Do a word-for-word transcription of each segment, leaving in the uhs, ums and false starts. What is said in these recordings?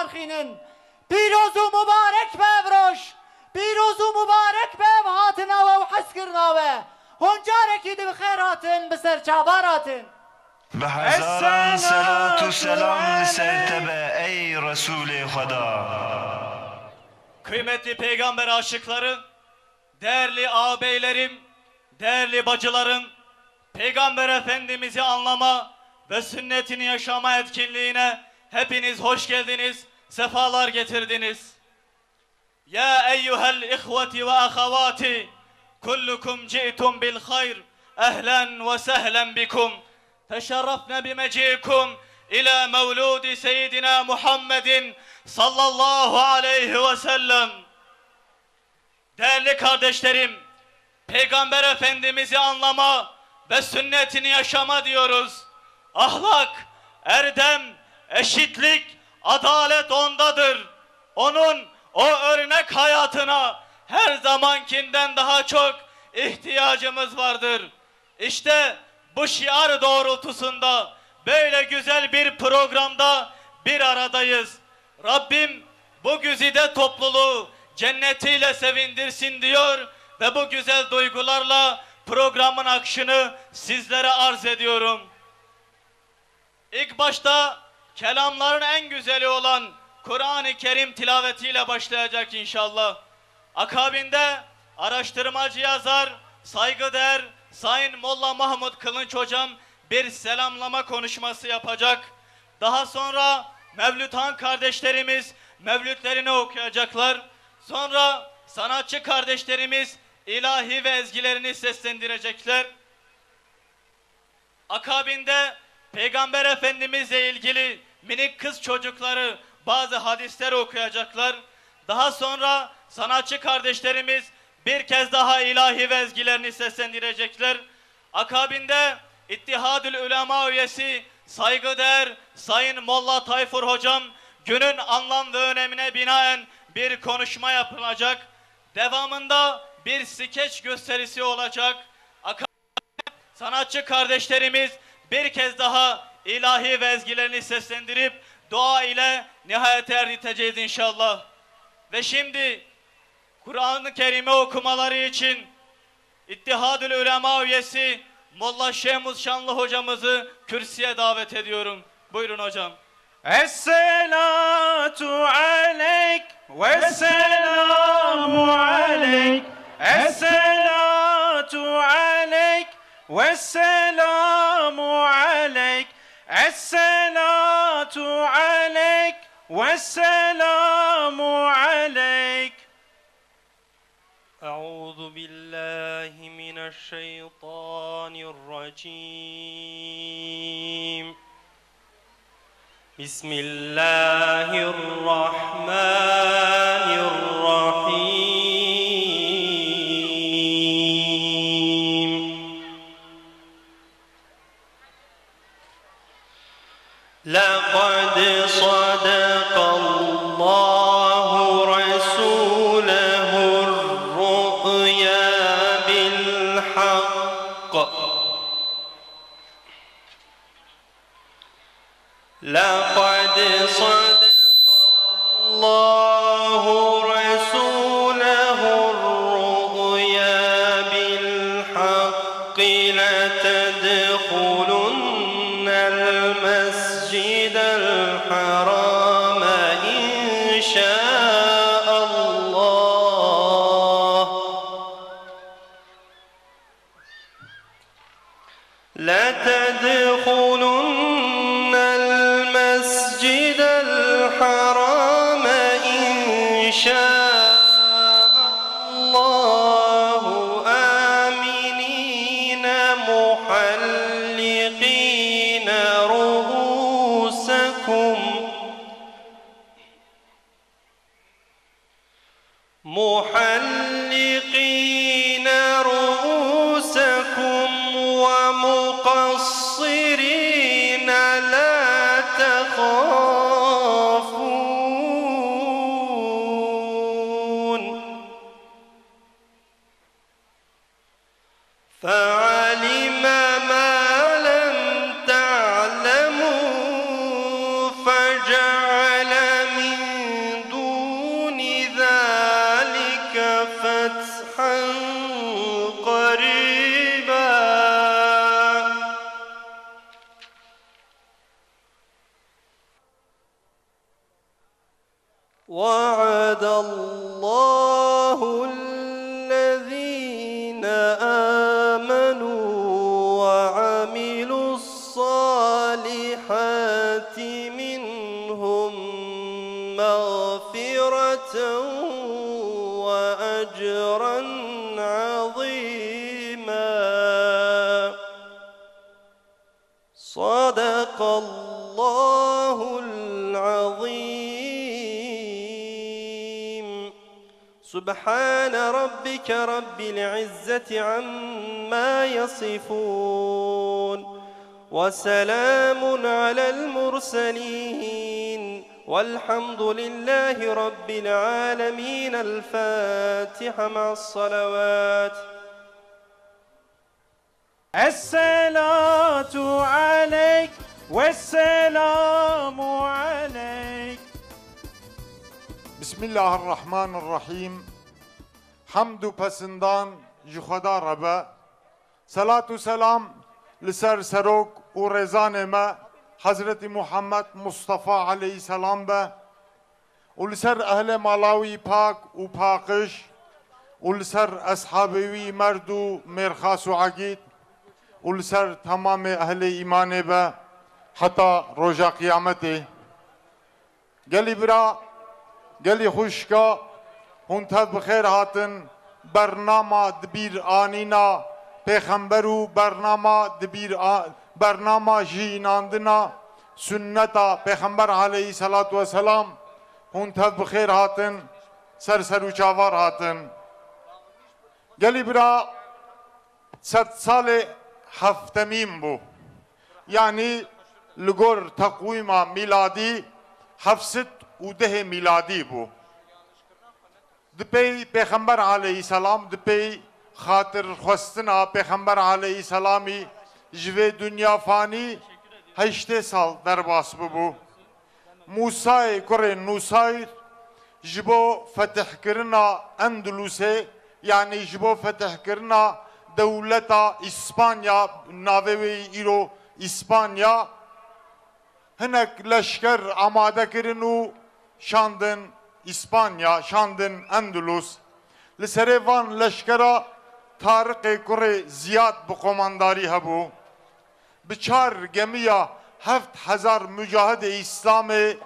arxînin. Pîroz û mubarek be ev roj. Pîroz û mubarek be ev hatina we û hezkirina we. Hûn carekî di bi xêr hatin, bi ser çavan hatin. Bi hezaran selat û selam li ser te be, ey Resûlê Xweda. Kıymetli Peygamber aşıkları, değerli ağabeylerim, değerli bacılarım, Peygamber Efendimiz'i anlama ve sünnetini yaşama etkinliğine hepiniz hoş geldiniz, sefalar getirdiniz. يا أيها الإخوة وأخواتي، كلكم جئتم بالخير، أهلا وسهلا بكم، تشرفنا بمجيئكم إلى مولود سيدنا محمد صلى الله عليه وسلم. Değerli kardeşlerim, Peygamber Efendimiz'i anlama ve sünnetini yaşama diyoruz. Ahlak, erdem, eşitlik, adalet ondadır. Onun o örnek hayatına her zamankinden daha çok ihtiyacımız vardır. İşte bu şiar doğrultusunda böyle güzel bir programda bir aradayız. Rabbim bu güzide topluluğu cennetiyle sevindirsin diyor ve bu güzel duygularla programın akışını sizlere arz ediyorum. İlk başta kelamların en güzeli olan Kur'an-ı Kerim tilavetiyle başlayacak inşallah. Akabinde araştırmacı yazar, saygıdeğer Sayın Molla Mahmut Kılınç hocam bir selamlama konuşması yapacak. Daha sonra Mevlüthan kardeşlerimiz mevlütlerini okuyacaklar. Sonra sanatçı kardeşlerimiz ilahi ve ezgilerini seslendirecekler. Akabinde Peygamber Efendimizle ilgili minik kız çocukları bazı hadisler okuyacaklar. Daha sonra sanatçı kardeşlerimiz bir kez daha ilahi ve ezgilerini seslendirecekler. Akabinde İttihadül Ulema üyesi saygıdeğer Sayın Molla Tayfur hocam günün anlam ve önemine binaen bir konuşma yapılacak. Devamında bir skeç gösterisi olacak. Sanatçı kardeşlerimiz bir kez daha ilahi ve ezgilerini seslendirip dua ile nihayete erditeceğiz inşallah. Ve şimdi Kur'an-ı Kerim'i okumaları için İttihadül Ulema üyesi Molla Şehmuz Şanlı hocamızı kürsüye davet ediyorum. Buyurun hocam. الصلاة عليك والسلام عليك، الصلاة عليك والسلام عليك، الصلاة عليك والسلام عليك. أعوذ بالله من الشيطان الرجيم. بسم الله الرحمن الرحيم. لقد صدق الله رسوله الرؤيا بالحق. لقد صدق الله رسوله الرؤيا بالحق لتدخلن المسجد الحرام إن شاء الله. لتدخلن المسجد الحرام إن شاء الله آمنين محلقين رؤوسكم محلقين رؤوسكم ومقصرين لا تخافون. فعلم ما لم تعلموا فجعل من وعد الله الذين آمنوا وعملوا الصالحات منهم مغفرة وأجرا عظيما. صدق الله العظيم. سبحان ربك رب العزة عما يصفون. وسلام على المرسلين. والحمد لله رب العالمين. الفاتحة مع الصلوات. الصلاة عليك والسلام عليك. بسم الله الرحمن الرحيم. Hemd û pesindan ji Xweda re be. Selat û selam li ser serok û rêzanê me Hezretî Muhammed Mustafa aleyhisselam be. û li ser ehlê mala wî pak û paqij û li ser eshabê wî merd û mêrxas û egîd û li ser temamê ehlê îmanê be heta roja qiyametê. Gelî bira, gelî xwişka, hûn tev bi xêr hatin. Bernama dibîr anîna pêxember û bernama dibîr a-, bernama jî înandina sunneta pêxember aleyhisselatu vesselam. Hûn tev bi xêr hatin, ser ser û çavar hatin. Gelî bira, sedsalê heftemîn bû. Yanî li gor teqwîma mîladî heft sed û dehê mîladî bû. Di pey Pêxember aleyhisselam, di pey xatirxwestina Pêxember aleyhisselamî ji vê dinya fanî heştê sal derbas bibû. Mûsayê kurê Nûsayr ji bo fetihkirina Endulusê, yanî ji bo fetihkirina dewleta Îspanya, navê wê yî îro Îspanya, hinek leşker amade kirin û şandin Îspanya, şandin Endulus. Li serê van leşkera Tariqê kurê Ziyad bi qomandarî hebû. Bi çar gemiya heft hezar mucahidê Îslamê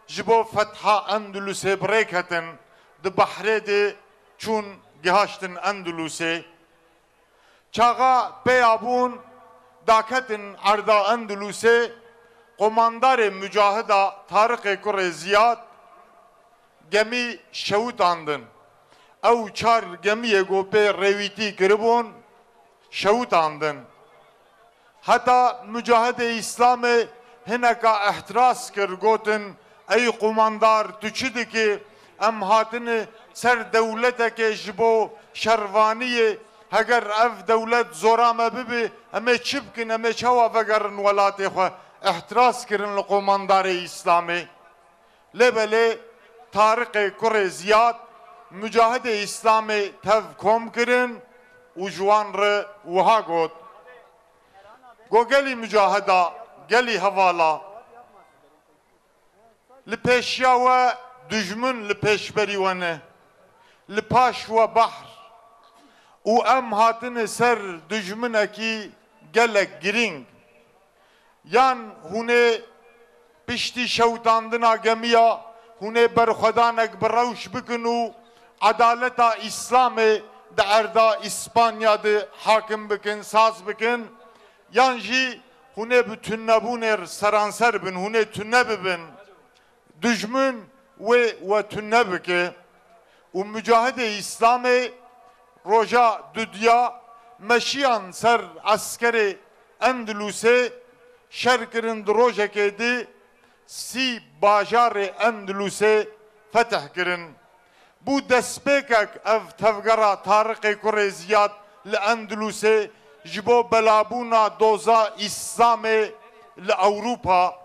ji bo fetha Endulusê bi rê ketin, di behrê de çûn gihaştin Endulusê. Çaxa peya bûn, daketin erda Endulusê, qomandarê mucahida Tariqê kurê Ziyad gemî şewitandin. Ew çar gemiyê ku pê rêwîtî kiribûn, şewitandin. Heta mucahidê Îslamê hineka ihtiras kir, gotin, Ey qumandar, tu çi dikî? Em hatine ser dewletekê ji bo şervaniyê. Heger ev dewlet zora me bibe, em ê çi bikin? Em ê çawa vegerin welatê xwe? Ihtiras kirin li qumandarê Îslamê. Lê belê Tariqê kurê Ziyad, mucahidê Îslamê tev kom kirin û ji wan re wiha got, Go gelî mucahida, gelî hevala, li pêşiya we dijmin li pêşberî we ne, li paş we behr û em hatine ser dijminekî gelek girîng. Yan hûn ê piştî şewitandina gemiya hûn ê berxwedanek bi rewş bikin û edaleta Îslamê di erda Îspanya de hakim bikin, saz bikin, yan jî hûn ê bi tunebûnê seranser bin, hûn ê tune bibin. Dijmin wê we tune bike û mucahidê Îslamê roja dudiya meşiyan ser eskerê Endilusê, şer kirin, di rojekê de sî bajarê Endilusê fetih kirin. Bû destpêkek ev tevgera Tariqê kurê Ziyad li Endilusê ji bo belabûna doza Îslamê li Ewropa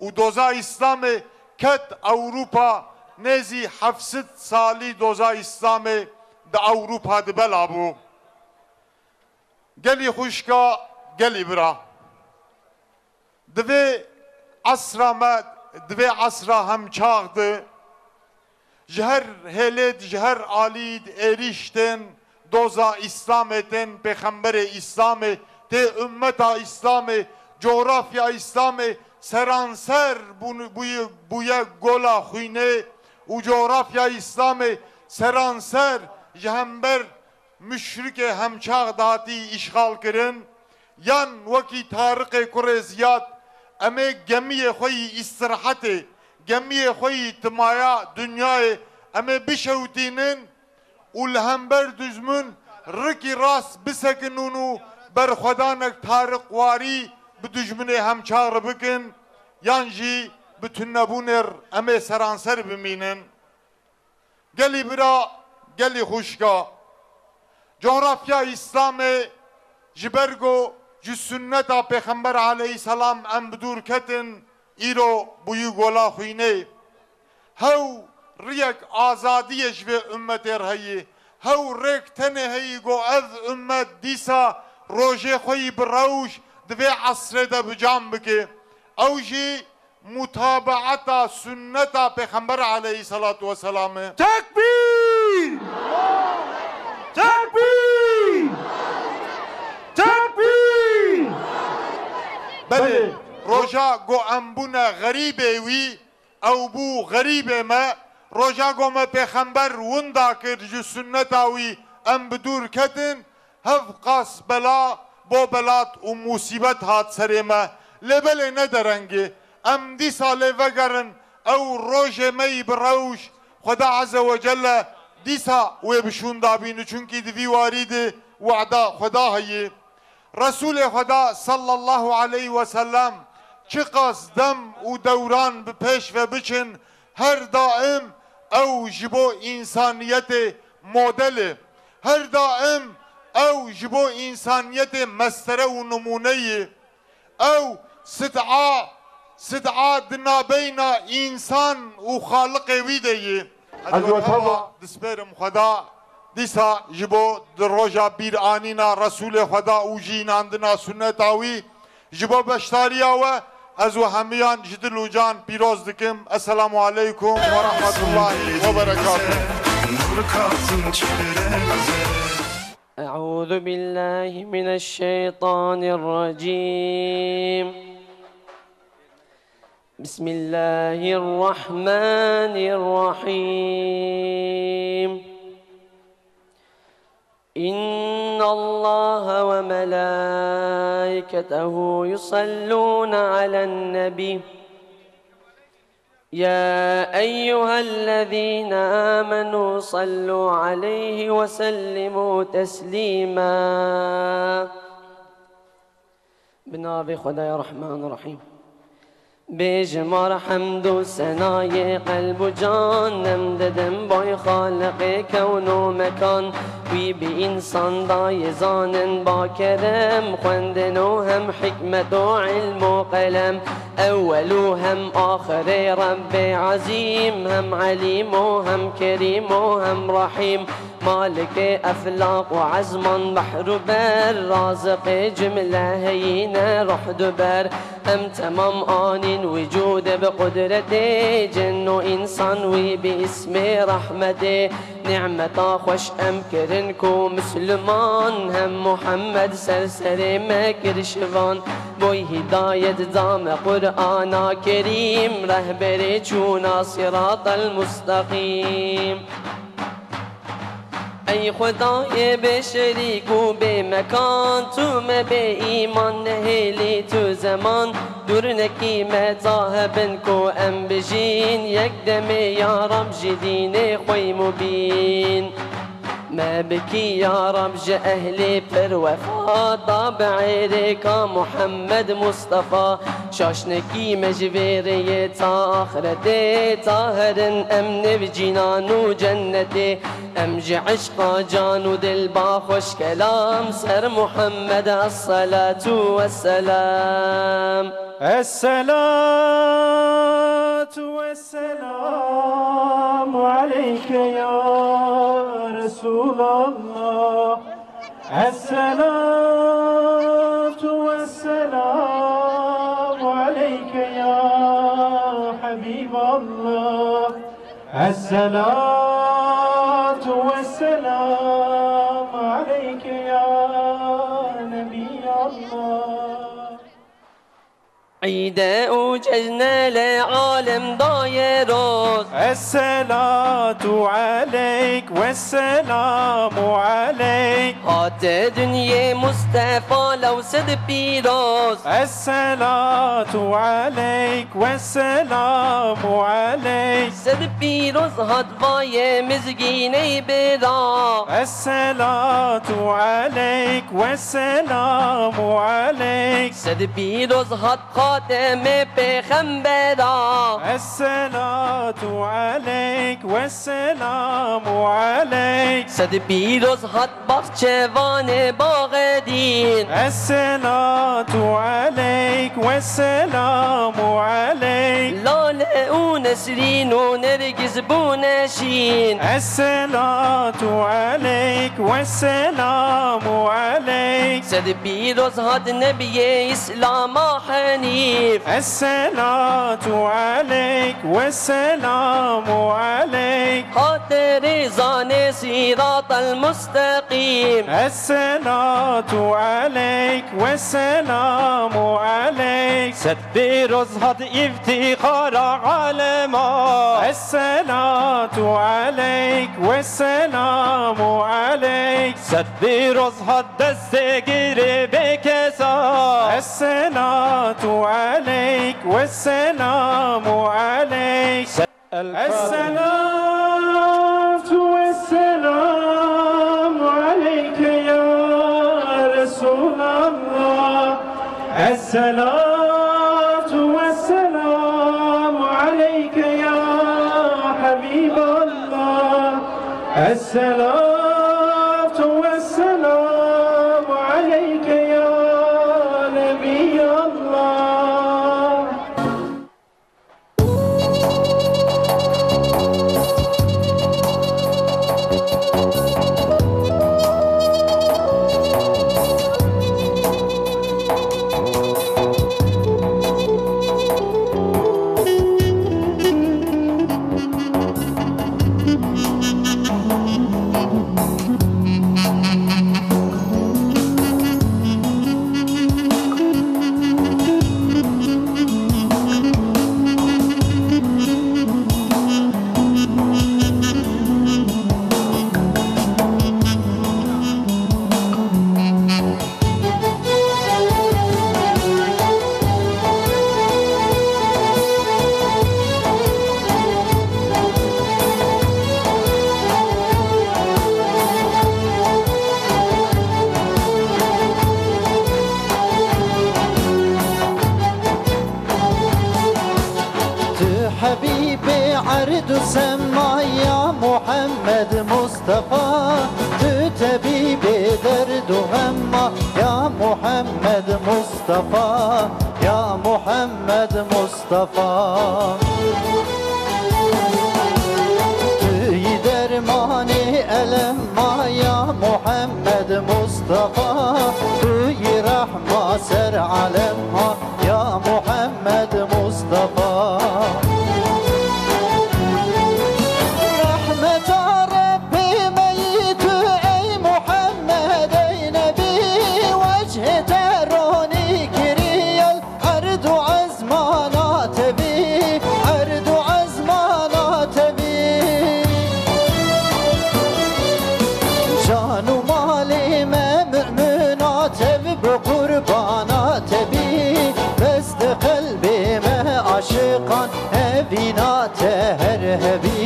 û doza Îslamê ket Ewropa, nêzî heft sed salî doza Îslamê di Ewropa de bela bû. Gelî xwişka, gelî bira. Di vê esra me, di vê esra hemçax de Ji her hêlê, ji her alî êrîş tên doza Îslamê, tên pêxemberê Îslamê, tê ummeta Îslamê, cografya Îslamê seranser bûn-, bûye, bûye gola xwînê û cografya Îslamê seranser ji hember muşrikê hemçax dihatî îşxal kirin, yan wekî Tariqê kurê Ziyad, em ê gemiyê xwe yî îstirahetê, gemiyê xwe yî timaya dinyayê em ê bişewitînin û li hember dijmin rikî rast bisekinûn û berxwedanek Tariq warî bi dijminê hemçax re bikin, yan jî bi tunebûnê re em ê seranser bimînin. Gelî bira, gelî xwişka. Cografya Îslamê ji ber ku ji sunneta Pêxember aleyhisselam em bi dûr ketin, îro bûyî gola xwînê. Hew riyek azadiyê ji vê ummetê re heyî. Hew rêk tenê heyî ku ev ummet dîsa rojê xwe yî bi rewş di vê esrê de bi can bike. Ew jî mutabaeta sunneta Pêxember aleyhisselatu vesselam e. Tekbîr! Tekbîr! Tekbîr! Belê, roja ku em bûne xerîbê wî, ew bû xerîbê me, roja ku me Pêxember winda kir ji sunneta wî em bi dûr ketin, hev qas bela bo belat û musîbet hat serê me. Lê belê ne derengê. Em dîsa lê vegerin, ew rojê me yî bi rewş, Xweda Azze ve Celle dîsa wê bi şûn dabîne, çunkî di vî warî de weda Xweda heye. Resûlê Xweda sallallahu aleyhi ve sellem çiqas dem û dewran bi pêş ve biçin, her daim ew ji bo însaniyetê model e. Her daim ew ji bo însaniyetê mestere û nimûne ye. Ew sid'a, sid'a di nabeyna însan û Xaliqê wî de ye. Ez we teva dispêrim Xweda, dîsa ji bo di roja bîranîna Resûlê Xweda û jînandina sunneta wî, ji bo beşdariya we, ez we hemiyan ji dil û can pîroz dikim. Esselamu aleykum ve rahmetullahi ve berekatuhu. أعوذ بالله من الشيطان الرجيم. بسم الله الرحمن الرحيم. إن الله وملائكته يصلون على النبي. يا أيها الذين آمنوا صلوا عليه وسلموا تسليما. Bi navê Xwedaya Rehman û Rehîm. Bêjim ar hemd û senayê qelb û can, em didim boy Xaliqê kewn û mekan. Wî bi însan dayê zanin ba kerem, xwendin û hem hikmet û ilm û qelem. Ewwel û hem axirê Rebbê Ezîm, hem Elîm û hem Kerîm û hem Rehîm. Malikê eflaq û ezman, behr û ber, raziqê cimle heyîne roh duber. Em temam anîn wicûdê bi qudretê, cin û însan wî bi îsmê rehmetê. Nîmeta xweş em kirin ku misliman, hem Muhammed ser serê me kir şivan. Boy hidayet da me Qur'ana Kerîm, rehberê çûna Siratal Mustaqîm. Ey Xwedayê bê şerîk û bê mekan, tu me bê îman nehêlî tu zeman. Dûr nekî me ta hebin ku em bijîn, yek demê ya Rab ji dînê xwe yî mubîn. Me bikî ya Rab ji ehlê pir wefa, tabi'ê rêka Muhammed Mustafa. Şaş nekî me ji vê rêyê ta axretê, ta herin em nêv cînan û cennetê. Em ji eşqa can û dil ba xweş kelam, ser Muhammed esselatu vesselam. الصلاة والسلام عليك يا رسول الله. الصلاة والسلام عليك يا حبيب الله. الصلاة والسلام عليك يا نبي الله. Îde û cejne li alem daye roz. Esselatu aleyk vesselam aleyk. Hate dinyê Mustefa lew sid pîroz. Esselatu aleyk vesselam aleyk. Sid pîroz hat vayê mizgîney bira. Esselatu aleyk vesselam aleyk. Sid pîroz hat Xatemê pêxembera. Esselatu aleyk vesselam aleyk. Sid pîroz hat baxçevanê baxedîn. Esselatu aleyk vesselam aleyk. Lale û nesrîn û nergiz bûne şîn. Esselatu aleyk vesselam aleyk. Sid pîroz hat nebiyê Îslama Henîf. Esselatu aleyk vesselam aleyk. Hate rêzanê Sîratal Musteqîm. Esselatu aleyk vesselam aleyk. Sid pîroz hat îftîxara alema. Esselatu aleyk vesselam aleyk. Sid pîroz hat destê girê bêkesa. Esselatu aleyk vesselam aleyk. الصلاة والسلام عليك يا رسول الله. الصلاة والسلام عليك يا حبيب الله. الصلاة والسلام عليك يا نبي الله. Tu hebîbê erd û sema ya Muhammed Mustafa. Tu tebîbê derd û xema ya Muhammed Mustafa, ya Muhammed Mustafa. Tu yî dermanê elema ya Muhammed Mustafa. Tu yî rehma ser alema ya Muhammed Mustafa. Rehmeta Rebbê me yî tu ey Muhammed, ey Nebî, wechê te ronî kiriye erd û ezmana tevî, erd û ezmana tevî. Can û malê me mumina tev bi qurbana te bî, dest qelbê me aşiqan evîna te her hebî,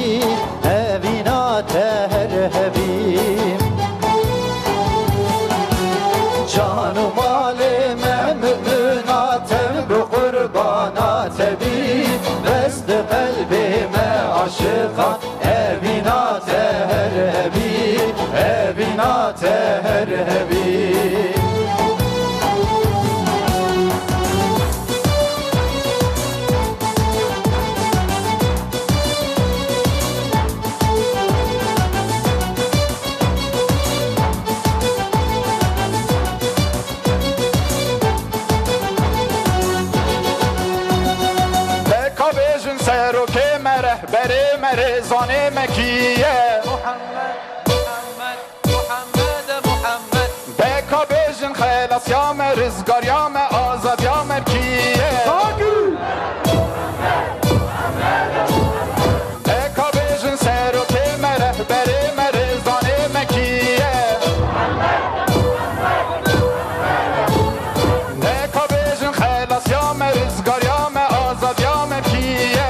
evîna te her hebî. Can û malê me mumina tev bi qurbana te bî, dest qelbê me aşiqan evîna te her hebî, evîna te her hebî. Peka bêjin serokê Me rehberê me rêzanê me kî ye? Muhammed, Muhammed, Muhammed, Muhammed. Deka bêjin xelasya me, rizgarya me, azadiya me kî ye? Deka bêjin serokê me, rehberê me, rêzanê me kî ye? Deka bêjin xelasya me, rizgarya me, azadiya me kî ye?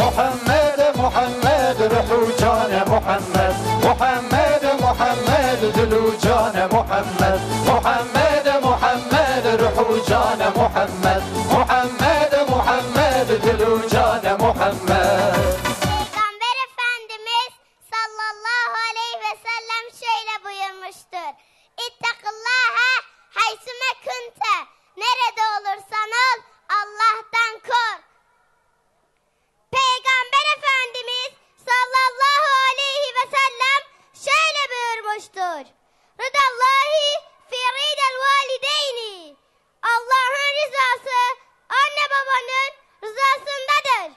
Muhammed, Muhammed, ruh û can e Muhammed. Muhammed, Muhammed, dil û can e Muhammed. Muhammed, Muhammed, ruh û can e Muhammed. Muhammed, Muhammed, dil û can e Muhammed. Peygamber Efendimiz sallallahu aleyhi ve sellem şöyle buyurmuştur: "İttakillahe haysume kunte." Nerede olursan ol, Allah'tan kork. Peygamber Efendimiz sallallahu aleyhi ve sellem şöyle buyurmuştur: "Ridallahi fi ridal valideyni." Allah'ın rızası anne babanın rızasındadır.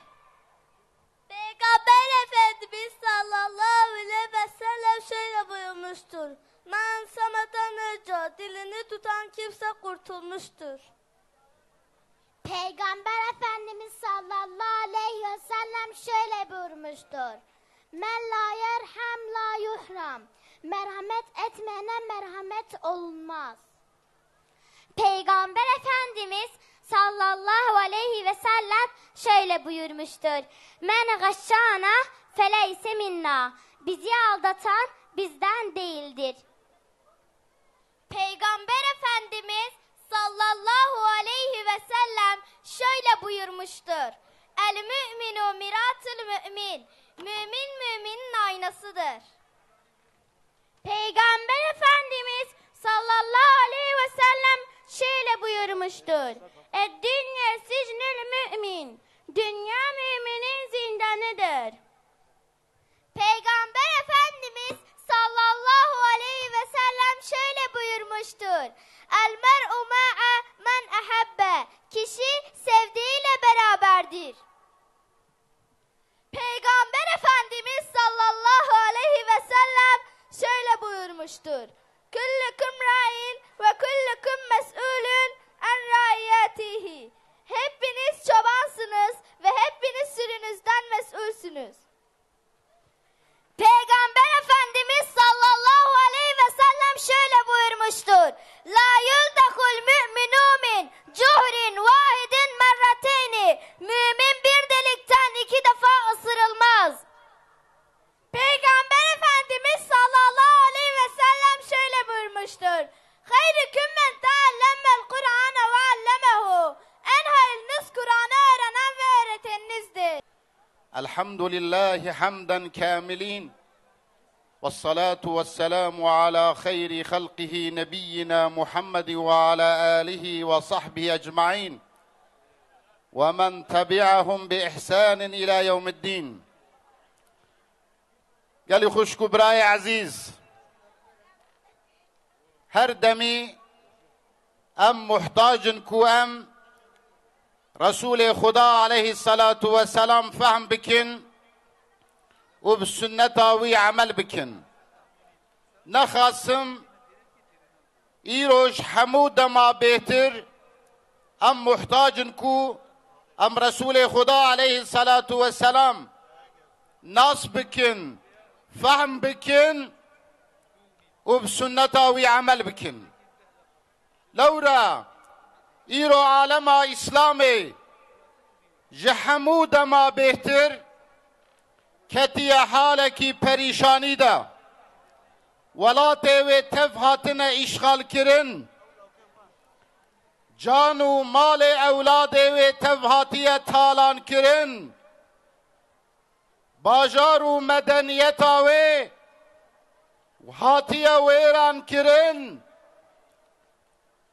Peygamber Efendimiz sallallahu aleyhi ve sellem şöyle buyurmuştur: "Men samete neca", dilini tutan kimse kurtulmuştur. Peygamber Efendimiz sallallahu aleyhi ve sellem şöyle buyurmuştur: "Men la yerham la yuhram." Merhamet etmeyene merhamet olunmaz. Peygamber Efendimiz sallallahu aleyhi ve sellem şöyle buyurmuştur: "Men gaşşana feleyse minna." Bizi aldatan bizden değildir. Peygamber Efendimiz sallallahu aleyhi ve sellem şöyle buyurmuştur: "El mü'minu miratul mü'min." Mümin müminin aynasıdır. Peygamber Efendimiz sallallahu aleyhi ve sellem şöyle buyurmuştur: "Ed-dünya sicnül mü'min." Dünya müminin zindanıdır. Peygamber Efendimiz sallallahu aleyhi ve sellem şöyle buyurmuştur: "El mer'u ma'a men ahabbe." Kişi sevdiğiyle beraberdir. Peygamber Efendimiz sallallahu aleyhi ve sellem şöyle buyurmuştur: "Kullukum ra'in ve kullukum mes'ulun an raiyatihi." Hepiniz çobansınız ve hepiniz sürünüzden mesulsünüz. Peygamber Efendimiz sallallahu aleyhi ve sellem şöyle buyurmuştur: "La yuldahul mu'minu min cuhrin vahidin merrateyni." Mümin bir delikten iki defa ısırılmaz. Peygamber Efendimiz sallallahu aleyhi ve sellem şöyle buyurmuştur: "Hayrukum men taallemel Kur'ane ve allemehu." En hayırlınız Kur'an'ı öğrenen ve öğreteninizdir. Elhamdülillahi hamden kamilin. Vessalatu vesselamu ala hayri halqihi nebiyyina Muhammed ve ala alihi ve sahbihi ecmain. Ve men tebi'ahum bi ihsanin ila yevmiddin. Gelî xwişk û birayê ezîz, her demî em muhtac in ku em Resûlê Xuda aleyhisselatu vesselam fehm bikin û bi sunneta wî emel bikin. Nexasim Îro ji hemû dema bêhtir em muhtac in ku em Resûlê Xuda aleyhisselatu vesselam nas bikin, fehm bikin û bi sunneta wî emel bikin. Lewra îro alema Îslamê ji hemû dema bêhtir ketiye halekî perîşanî de. Welatê wê tev hatine îşxalkirin, can û malê ewladê wê tev hatiye talankirin, bajar û medeniyeta wê hatiye wêrankirin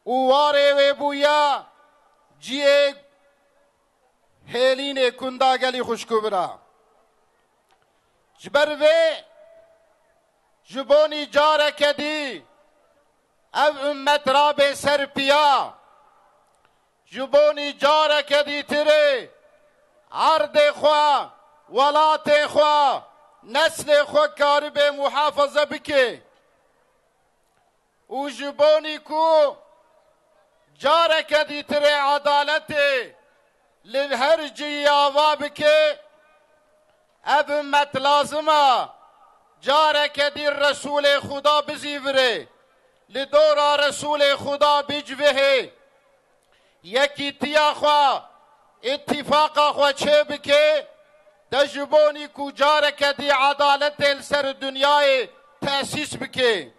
û warê wê bûye cihê hêlînê kunda gelî xwişk û bira. Ji ber vê ji bonî careke dî ev ummet rabe ser piya. ji bonî careke dîtirê erdê xwe, welatê xwe, neslê xwe karibe muhafaza bike. Û ji bonî ku careke dîtirê edaletê li her cihî ava bike, ev ummet lazim e careke dî Resûlê Xuda bizîvirê, li dora Resûlê Xuda bicivihê, yekîtiya xwe, îtîfaqa xwe çêbike, de ji bonî ku careke dî edaletê li ser dinyayê tesîs bike.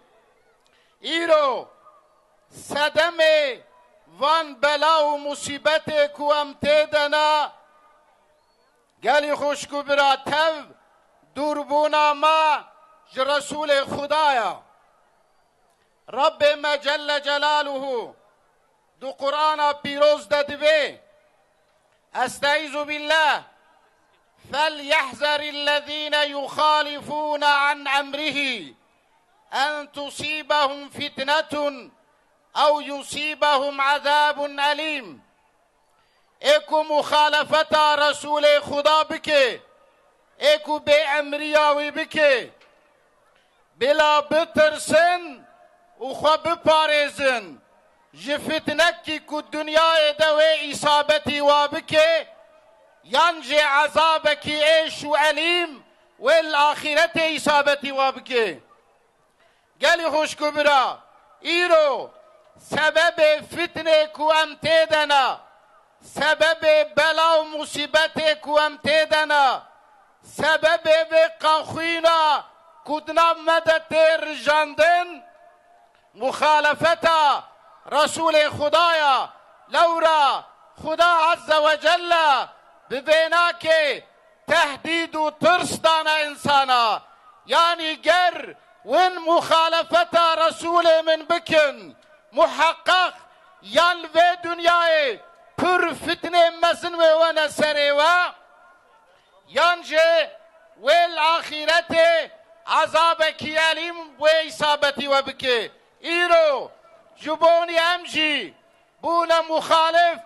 Îro sedemê van bela û musîbetê ku em tê de ne, gelî xwişk û bira, tev dûrbûna me ji Resûlê Xuda ye. Rebbê me Celle Celaluhu di Qur'ana pîroz de dibê, Estaizu billah, فَلْيَحْذَرِ الَّذ۪ينَ يُخَالِفُونَ عَنْ اَمْرِهِ اَنْ تُصِيبَهُمْ فِتْنَةٌ اَوْ يُصِيبَهُمْ عَذَابٌ اَل۪يمٌ. Ê ku muxalefeta Resûlê Xuda bike, ê ku bêemriya wî bike, bila bitirsin û xwe biparêzin ji fitnekî ku dinyayê de wê îsabetî wa bike, yan jî ezabekî êş û elîm wê li axîretê îsabetî wa bike. Gelî xwişk û bira, îro sebebê fitnê ku em tê de ne, sebebê bela û musîbetê ku em tê de ne, sebebê vê qanxwîna ku di nav me de tê rijandin, muxalefeta Resûlê Xuda ya. Lewra Xuda Azze ve Celle bi vênakê tehdîd û tirs dane însana. Yanî ger win muxalefeta Resûlê min bikin, muheqeq yan li vê dinyayê pir fitnê mezin wê wene serê we, yan jî wê li axîretê ezabekî elîm wê îsabetî we bike. Îro ji bonî em jî bûne muxalif,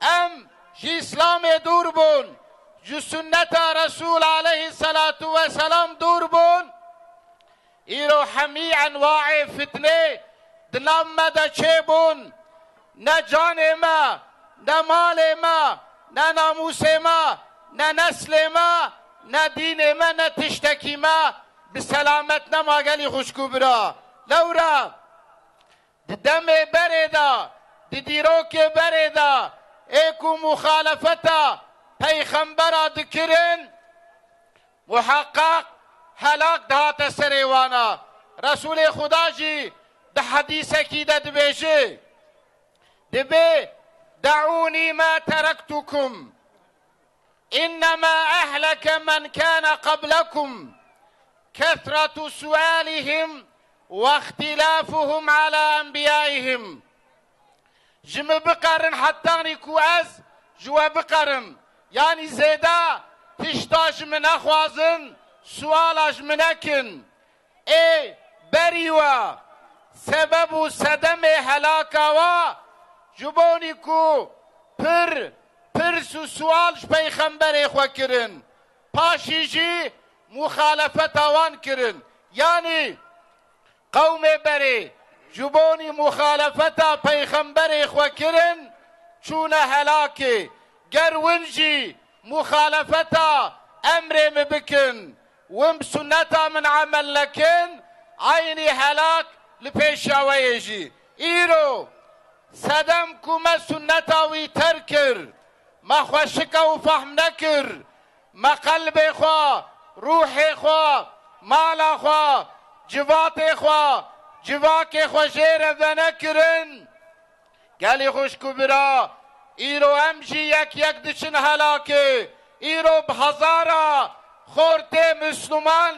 em ji Îslamê dûr bûn, ji sunneta Resûl aleyhisselatu vesselam dûr bûn. Îro hemî enwaê fitnê di nav me de çêbûn. Ne canê me, ne malê me, ne namûsê me, ne neslê me, ne dînê me, ne tiştekî me bi selamet nema gelî xwişk û bira. Lewra Di demê berê de, di dîrokê berê de, ê ku muxalefeta peyxembera dikirin, muheqeq helak dihate serê wana. Resûlê Xuda jî di hedîsekî de dibêje, dibê, "Deûnî ma terektukum." إنما أهلك من كان قبلكم كثرة سؤالهم واختلافهم على أنبيائهم. Ji min biqerin hetanî ku ez ji we biqerim. Yanî zêde tişta ji min nexwazin, suala ji min nekin. Ê berî we, sebeb û sedemê helaka we, ji bonî ku pir pirs û sual ji peyxemberê xwe kirin, paşî jî muxalefeta wan kirin. Yanî qewmê berê ji bonî muxalefeta peyxemberê xwe kirin, çûne helakê. Ger win jî muxalefeta emrê min bikin, win bi sunneta min emel nekin, eynî helak li pêşiya we yê jî. Îro sedem ku me sunneta wî terk kir, me xwe şike û fehm nekir, me qelbê xwe, ruhê xwe, mala xwe, civatê xwe, civakê xwe jê re venekirin. Gelî xwişk û bira, îro em jî yek yek diçin helakê. Îro bi hezara xortê Misliman,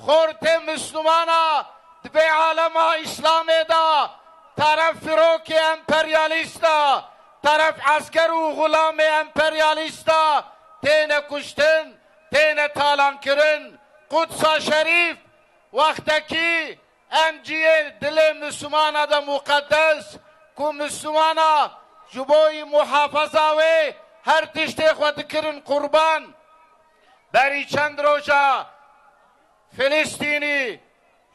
xortê Mislimana di vê alema Îslamê de teref firokê emperyalîst e, teref esker û xulamê emperyalîst e, têne kuştin, têne talankirin. Qudsa Şerîf wextekî em cihê dilê Mislimana de muqeddes, ku Mislimana Ji bo muhafaza wê her tiştê xwe dikirin qurban. Berî çend roja Filistînî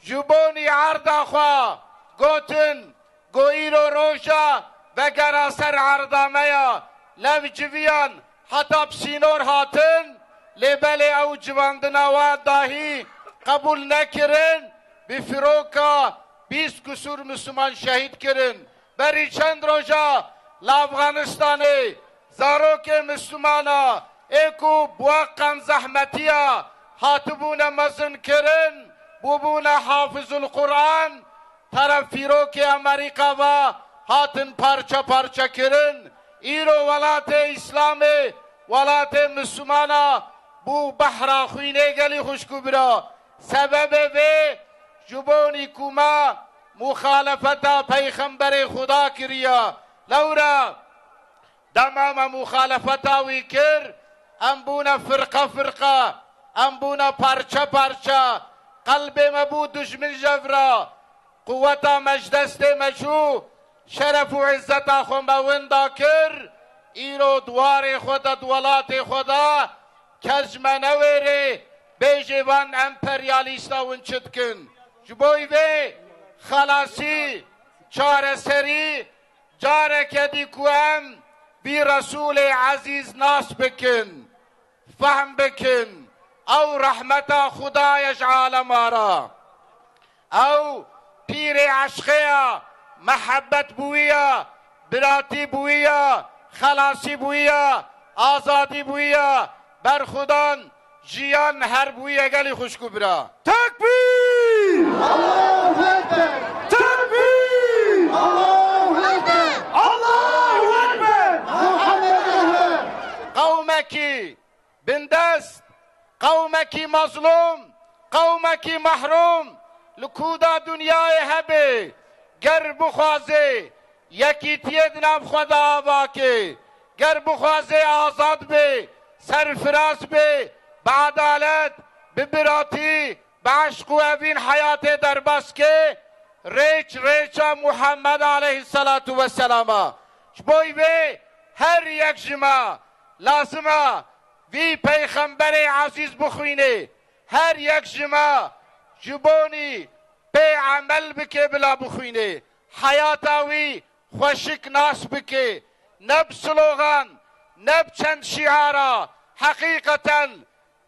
ji bonî erda xwe gotin, go îro roja vegera ser erda me ya, lev civiyan heta bi sînor hatin, lê belê ew civandina wan dahî qebûl nekirin, bi firoka bîst kusûr Misliman şehîd kirin. Berî çend roja li Afganistanê zarokê Mislimana ê ku bi we qan zehmetiya hatibûne mezinkirin, bûbûne Hafizul Quran, teref fîrokê Amerîka ve hatin parçe parçe kirin. Îro welatê Îslamê, welatê Mislimana bû behra xwînê gelî xwişk û bira. Sebebê vê ji bonî ku me muxalefeta Peyxemberê Xuda kiriye. Lewra dema me muxalefeta wî kir, em bûne firqe firqe, em bûne parçe parçe. Qelbê me bû dijmin jevra. Quweta me ji destê me çû, şeref û izzeta xwe me winda kir. Îro di warê xwe de, di welatê xwe de kes ji me newêrê, bêjê van emperyalîsta win çi dikin. Ji bo vê xelasî, çareserî, careke dî ku em vî Resûlê Ezîz nas bikin, fehm bikin. Ew rehmeta Xuda ye ji alema re. Ew pîrê eşqê ye, mehebet bi wî ye, biratî bi wî ye, xelasî bi wî ye, azadî bi wî ye. Berxudan jiyan her bi wî ye gelî xwişk û bira. Tekbîr! Allahu Ekber! Tekbîr! Allahu Ekber! Allahu Ekber! Muhammed Ehmed! Qewmekî bindest, qewmekî mezlûm, qewmekî mehrûm li ku de dinyayê hebe, ger bixwaze yekîtiyê di nav xwe de ava ke, ger bixwaze azad be, serfiraz be, bi edalet, bi biratî, bi eşq û evîn heyatê derbas ke, rêç rêça Muhammed aleyhisselatu vesselam e. Ji bo vê her yek ji me lazim e vî peyxemberê ezîz bixwînê. Her yek ji me ji bonî pê emel bike bila bixwînê. Heyata wî xweşik nas bike. Ne bi slogan, ne bi çend şiara, heqîqeten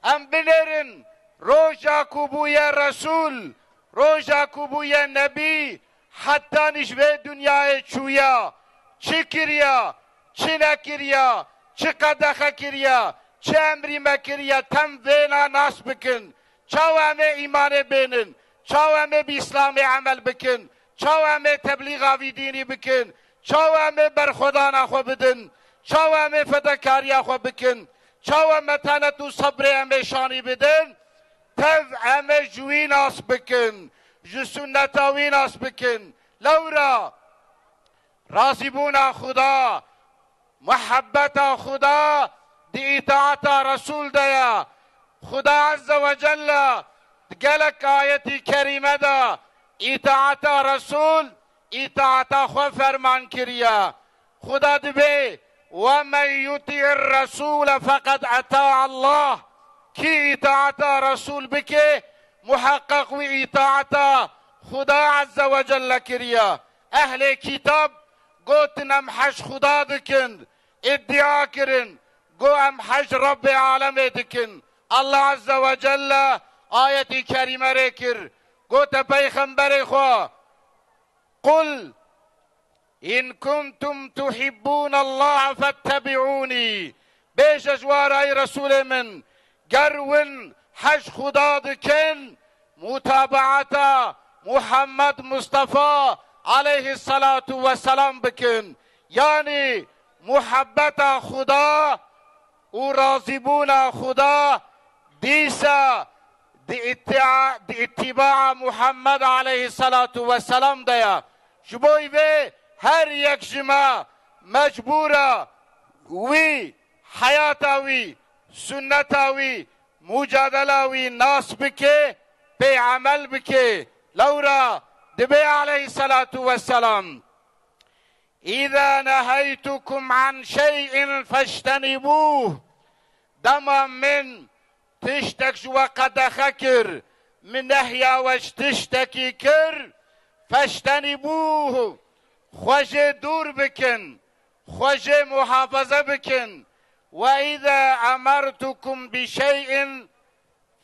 em binêrin, roja ku bûye Resûl, roja ku bûye Nebî, hetanî ji vê dinyayê çûya, çi kiriya, çi nekiriya, çi qedexe kiriya, çi emrî me kiriye, tem vêna nas bikin. Çawa em ê îmanê bênin? Çawa em ê bi Îslamê emel bikin? Çawa em ê teblîxa vî dînî bikin? Çawa em ê berxwedana xwe bidin? Çawa em ê fedekariya xwe bikin? Çawa metanet û sebrê em ê şanî bidin? Tev em ê ji wî nas bikin, ji sunneta wî nas bikin. Lewra razîbûna Xuda, muhebbeta Xuda di îtaeta Resûl de ye. Xuda Azze ve Celle di gelek ayetî kerîme de îtaeta Resûl, îtaeta xwe ferman kiriye. Xuda dibê, "Ve men yuti'ir Resûle feqed eta'a Allah." Kî îtaeta Resûl bike, muheqeq wî îtaeta Xuda Azze ve Celle kiriye. Ehlê Kitab gotin, "Em hej Xuda dikin." Îddia kirin, got, "Em hej Rebbê alemê dikin." Allah Azze ve Celle ayetî kerîme rê kir. Gote peyxemberê xwe, "Qul in kuntum tuhibbûnallaha fettebi'ûnî." Bêje ji wan re, ey Resûlê min, ger win hej Xuda dikin, mutabaeta Muhammed Mustafa aleyhisselatu vesselam bikin. Yanî muhebbeta Xuda û razîbûna Xuda dîsa di îtia-, di îtîbaa Muhammed aleyhisselatu vesselam de ye. Ji bo vê her yek ji me mecbûr e wî, heyata wî, sunneta wî, mucadela wî nas bike, pê emel bike. Lewra dibê aleyhisselatu vesselam إذا نهيتكم عن شيء فاجتنبوه. Dema min tiştek ji we qedexe kir, min nehya we ji tiştekî kir, فاجتنبوه. Xwe jê dûr bikin, xwe jê muhafaza bikin. وإذا أمرتكم بشيء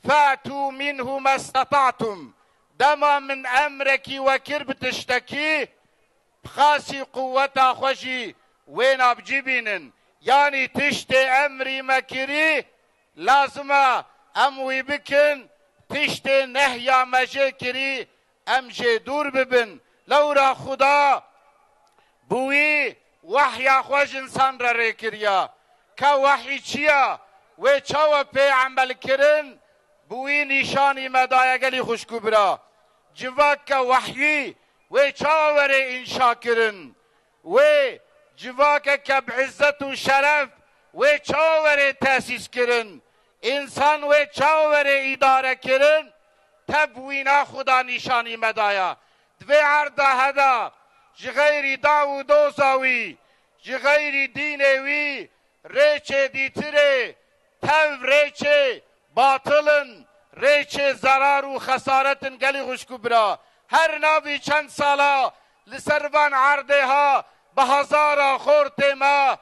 فأتوا منه ما استطعتم. Dema min emrekî we kir bi tiştekî, bi xasî quweta xwe jî wêna bi cî bînin. Yanî tiştê emrî me kirî, lazim e em wî bikin, tiştê nehya me jê kirî, em jê dûr bibin. Lewra Xuda bi wî wehya xwe ji însan re rê kiriya. Ka wehyî çi ya? Wê çawa pê emel kirin? Bi wî nîşanî me daye gelî xwişk û bira. Civak ke wehyî wê çawa were înşa kirin? Wê civakeke bi izzet û şeref wê çawa were tesîs kirin? Însan wê çawa were îdare kirin? Tev wîna Xuda nîşanî me daya. Di vê erda heda ji xeyrî daw û doza wî, ji xeyrî dînê wî rêçê dîtirê, tev rêçê batil in, rêçê zerar û xesaret in gelî xwişk û bira. Her navî çend sala li ser van erdê ha bi hezara xortê me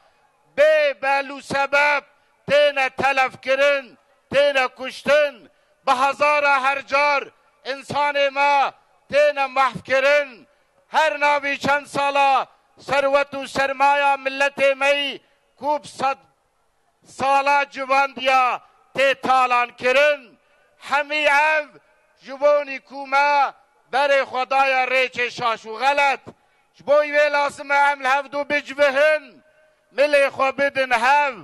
bê bel û sebeb têne telefkirin, têne kuştin, bi hezara her car însanê me têne mahfkirin. Her navî çend sala serwet û sermaya miletê me yî ku bi sed sala civandiya tê talankirin. Hemî ev ji bo nî ku me berê xwe daye rêçê şaş û xelet. Ji bo wê lazim e em li hevdû bicivihin, milê xwe bidin hev,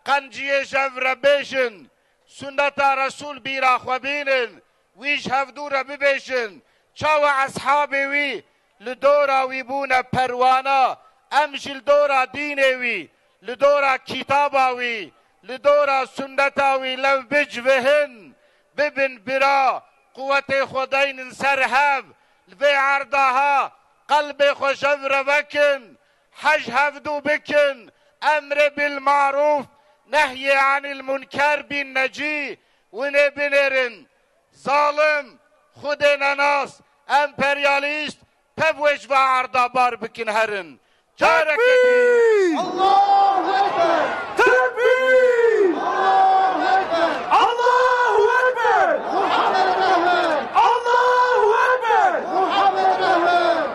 qenciyê jev re bêjin, sunneta Resûl bîra xwe bînin, wî ji hevdû re bibêjin, çawa eshabê wî li dora wî bûne perwana, em jî li dora dînê wî, li dora kitaba wî, li dora sunneta wî lev bicivihin, bibin bira, quwetê xwe deynin ser hev, li vê erda ha qelbê xwe jev re vekin, hej hevdû bikin, emrê bil marûf, nehyê anil munker bîn necî, winê binêrin. Zalim, xwedê nenas, emperyalîst, tev wê ji va erda bar bikin herin. Careke dî. Tekbîr! Allahu Ekber! Tekbîr! Allahu Ekber! Allahu Ekber! Muhammed Ehmed! Allahu Ekber! Muhammed Ehmed!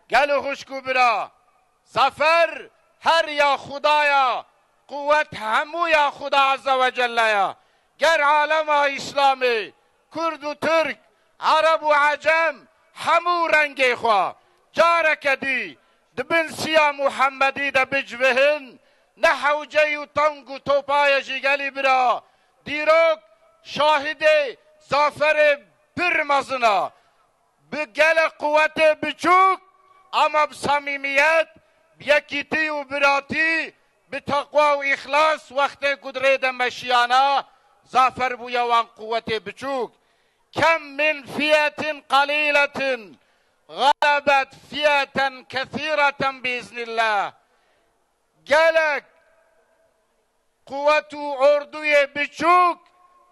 Gelo xwişk û bira, zafer her ya Xuda ya, quwet hemû ya Xuda Azze ve Celle ya. Ger alema Îslamê, Kurd û Tirk, Ereb û Ecem, hemû rengê xwe, careke dî di bin siya Muhemmedî de bicivihin, ne hewceyî û teng û topayê jî gelî bira, dîrok şahidê zaferê pir mezin a. Bi gelek quwetê biçûk, ama bi samîmiyet, bi yekîtî û biratî, bi teqwa û îxlas, wextê ku di rê de meşiyana, zafer bûye wan quwetê biçûk. كم من فئة قليلة غلبت فئة كثيرة بإذن الله. Gelek quwet û ordûyê biçûk,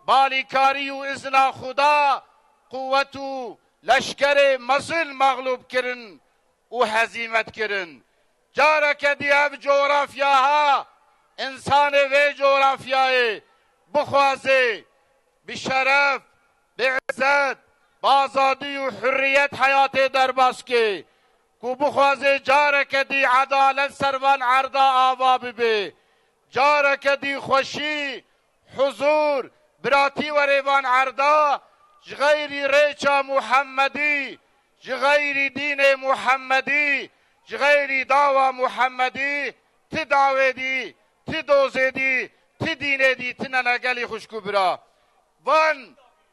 balîkarî û izna Xuda, quwet û leşkerê mezin mexlûb kirin û hezîmet kirin. Careke dî ev coğrafya ha, însanê vê coğrafyayê bixwaze bi şeref, bi izzet, bi azadî û hurriyet heyatê derbas ke, ku bixwaze careke dî edalet ser van erda ava bibe, careke dî xweşî, huzur, biratî were van erda, ji xeyrî rêça Muhemmedî, ji xeyrî dînê Muhemmedî, ji xeyrî dawa Muhemmedî, ti dawê dî, ti dozê dî, ti dînê dî tine ne gelî xwişk û bira. Van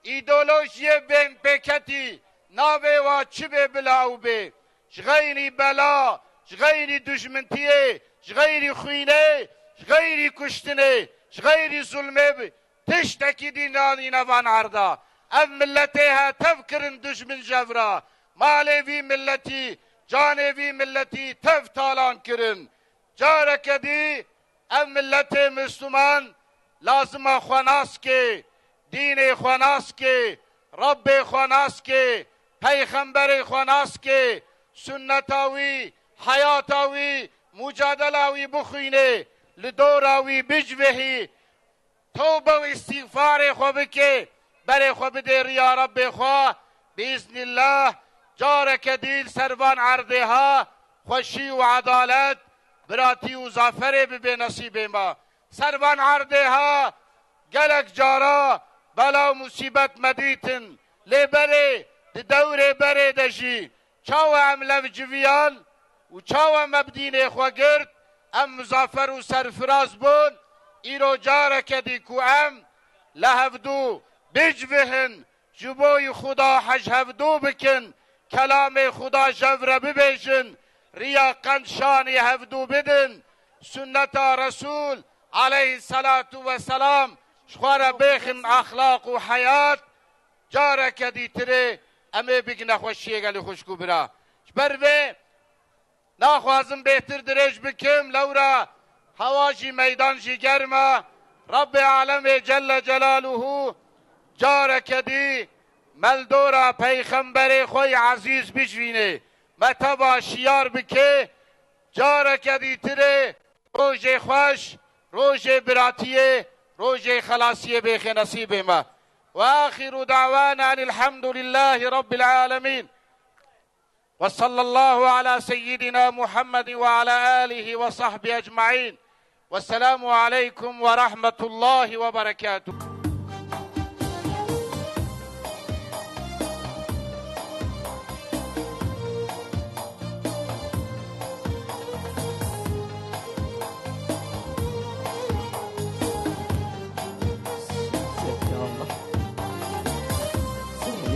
îdeolojiyê bên pêketî navê wa çi bê bila ew bê. Ji xeyrî bela, ji xeyrî dijmintiyê, ji xeyrî xwînê, ji xeyrî kuştinê, ji xeyrî zulmê bi-, tiştekî dî nanîne van erda. Ev miletê he tev kirin dijmin jevra. Malê vî miletî canê vî miletî tev talan kirin. Careke dî ev miletê Misliman lazima xwe nas kê, dînê xwe nas kê, Rebbê xwe nas kê, peyxemberê xwe nas kê, sunneta wî, heyata wî, mucadela wî bixwînê, li dora wî bicivihî, tewbe û îstîxfarê xwe bike, berê xwe bidê riya Rebbê xwe, biîznillah, careke dî li ser van erdê ha, xweşî û edalet, biratî û zaferê bibe nesîbê me. Ser van erdê ha, gelek cara bela û musîbet me dîtin, lê berê, di dewrê berê de jî, çawa em lev civiyan û çawa me bi dînê xwe girt, em mizafer û serfiraz bûn, îro careke dî ku em li hevdû bicivihin, ji bo yî Xuda hej hevdû bikin, kelamê Xuda ji hev re bibêjin, riya qenc şanî hevdû bidin, sunneta Resûl aleyhisselatu vesselam ji xwe re bêxin exlaq û heyat, careke dîtirê em ê bigine xweşiyê gelî xwişk û bira. Ji ber vê naxwazim bêhtir dirêj bikim, lewra hewa jî meydan jî germ e. Rebbê alemê Celle Celaluhu careke dî me li dora peyxemberê xwe yî ezîz bijvînê. Me teva şiyar bike, careke dîtirê rojê xweş, rojê biratiyê, rojê xelasiyê bêxe nesîbê me. Ve axiru da'wana enil hamdulillahî rabbil alemin. Ve sallallahu ala seyyidina Muhammedin ve ala alihi ve sahbihi ecmaîn. Vesselamu aleykum ve rahmetullahi ve berekatuhu.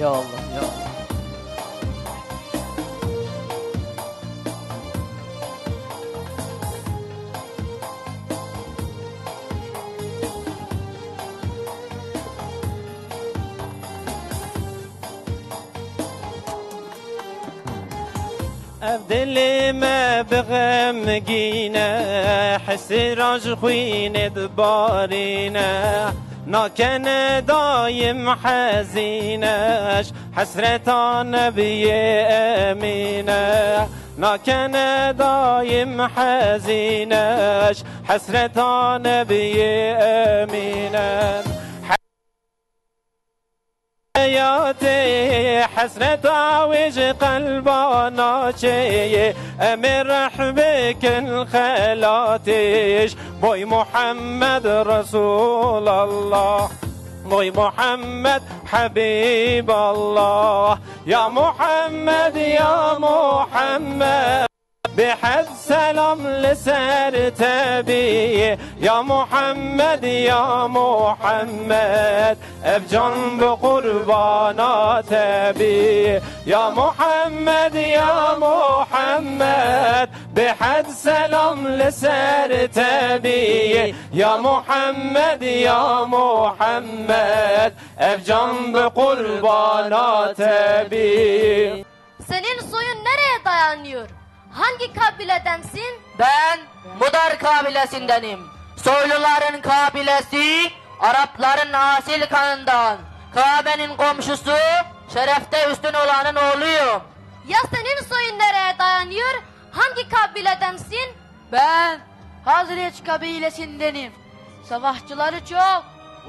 Ya Allah. Ya Allah, ya Allah. Ev dilê me bi xemgîn e, hesra ji xwînê dibarîne. Nakene dayim hezîne, ji hesreta Nebiyê Emîne. Nakene dayim hezîne, ji hesreta Nebiyê Emîne. Heyatê, hesreta wê ji qelba naçê. Em ê reh bikin xelatê, ji boy Muhammed Resûlallah. Boy Muhammed Habîballah. Ya Muhammed, ya Muhammed. Bêhed selam li ser te bî, ya Muhammed, ya Muhammed, ev can bi qurbana te bî. Ya Muhammed, ya Muhammed, bêhed selam li ser te bî. Ya Muhammed, ya Muhammed, ev can bi qurbana te bî. Senin soyun nereye dayanıyor? Hangi kabiledensin? Ben Mudar kabilesindenim. Soyluların kabilesi Arapların asil kanından. Kabe'nin komşusu, şerefte üstün olanın oğluyum. Ya senin soyun nereye dayanıyor? Hangi kabiledensin? Ben Hazreç kabilesindenim. Savaşçıları çok,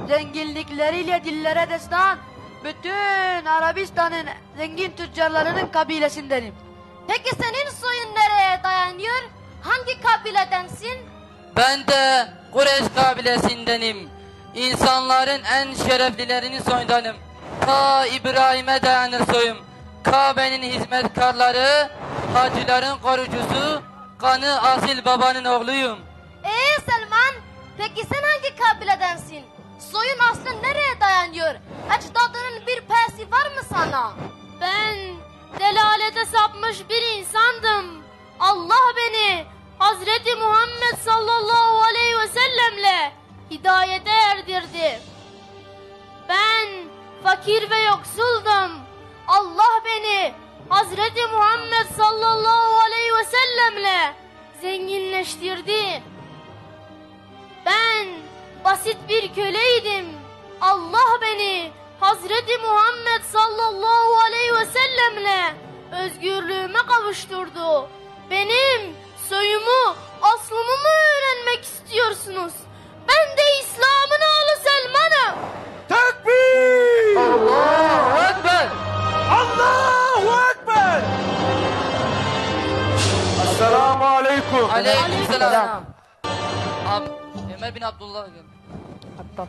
zenginlikleriyle dillere destan, bütün Arabistan'ın zengin tüccarlarının kabilesindenim. Peki senin soyun nereye dayanıyor? Hangi kabiledensin? Ben de Kureyş kabilesindenim. İnsanların en şereflilerinin soyundanım. Ta İbrahim'e dayanır soyum. Kabe'nin hizmetkarları, hacıların koruyucusu, kanı asil babanın oğluyum. Ee Selman, peki sen hangi kabiledensin? Soyun aslın nereye dayanıyor? Ecdadının bir payesi var mı sana? Ben delalete sapmış bir insandım. Allah beni Hazreti Muhammed sallallahu aleyhi ve sellemle hidayete erdirdi. Ben fakir ve yoksuldum. Allah beni Hazreti Muhammed sallallahu aleyhi ve sellemle zenginleştirdi. Ben basit bir köleydim. Allah beni Hazreti Muhammed sallallahu aleyhi ve sellemle özgürlüğüme kavuşturdu. Benim soyumu, aslımı mı öğrenmek istiyorsunuz? Ben de İslam'ın oğlu Selman'ım. Tekbir! Allahu Ekber! Allahu Ekber! Esselamu Aleyküm. Aleyküm selam. Ab- Ömer bin Abdullah geldi.